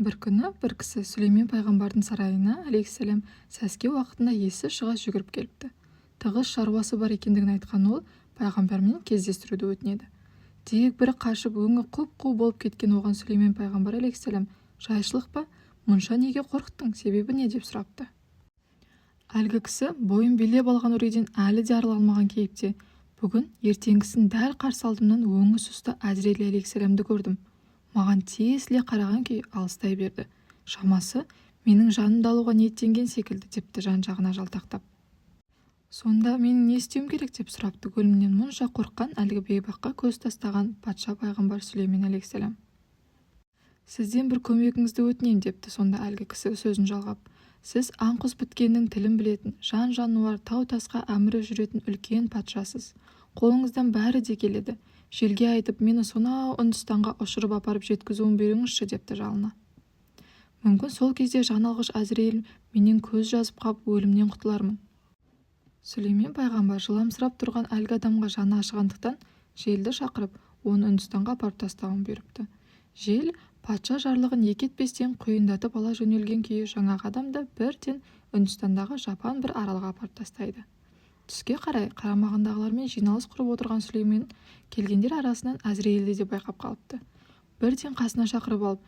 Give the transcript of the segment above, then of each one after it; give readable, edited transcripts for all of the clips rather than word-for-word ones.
Бір күні бір кісі Сүлеймен пайғамбардың сарайына, алейхиссалам, сәске уақытында есі шыға жүгіріп келіпті. Тығыз шаруасы бар екендігін айтқан ол пайғамбармен кездестіруді өтінеді. Дегбірі қашып, өңі құп-қу болып кеткен оған Сүлеймен пайғамбар, алейхиссалам: «Жайшылық па, мұнша неге қорықтың, себебі не?» – деп сұрапты. Әлгі кісі бойын билеп алған үрейден әлі де арыла алмаған кейіпте: «Бүгін ертеңгісін дәл қарсы алдымнан өңі сұсты Әзірейіл алейхиссаламды көрдім. Маған тесіле қараған күйі алыстай берді. Шамасы, менің жанымды алуға ниеттенген секілді», – депті жан-жағына жалтақтап. «Сонда менің не істеуім керек?» – деп сұрапты өлімнен мұнша қорыққан әлгі бейбаққа көз тастаған патша пайғамбар Сүлеймен алейхиссалам. «Сізден бір көмегіңізді өтінемін», – депті сонда әлгі кісі сөзін жалғап. «Сіз аң-құс біткеннің тілін білетін, жан-жануар, тау-тасқа әмірі жүретін үлкен патшасыз. Қолыңыздан бәрі де келеді. Желге айтып, мені сонау Үндістанға ұшырып апарып жеткізуін бұйырыңызшы», – депті жалына. «Мүмкін, сол кезде жан алғыш Әзірейіл менен көз жазып қап, өлімнен құтылармын». Сүлеймен пайғамбар жыламсырап тұрған әлгі адамға жаны ашығандықтан, желді шақырып, оны Үндістанға апарып тастауын бұйырыпты. Жел патша жарлығын екі етпестен құйындатып ала жөнелген күйі жаңағы адамды бірден Үндістандағы жапан бір аралға апарып тастайды. Түске қарай қарамағындағылармен жиналыс құрып отырған Сүлеймен келгендер арасынан Әзірейілді де байқап қалыпты. Бірден қасына шақырып алып: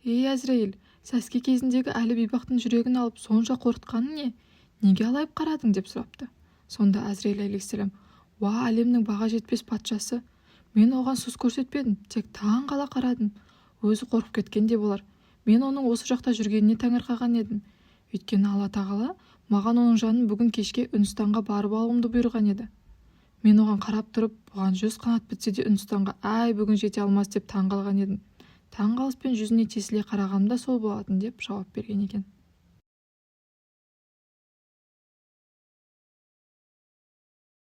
«Ей, Әзірейіл, сәске кезіндегі әлі бейбақтың жүрегін алып, сонша қорқытқаның не? Неге алайып қарадың?» – деп сұрапты. Сонда Әзірейіл алейхиссалам: «Уа, әлемнің баға жетпес патшасы, мен оған сұс көрсетпедім, тек таң қала қарадым. Өзі қорқып кеткен де болар. Мен оның осы жақта жүргеніне таңырқаған едім. Өйткені Алла Тағала маған оның жанын бүгін кешке Үндістанға барып алуымды бұйырған еді. Мен оған қарап тұрып, бұған 100 қанат бітсе де, Үндістанға ай бүгін жете алмас деп таң қалған едім. Таң қалыспен жүзіне тесіле қарағаным да сол болатын», – деп жауап берген екен.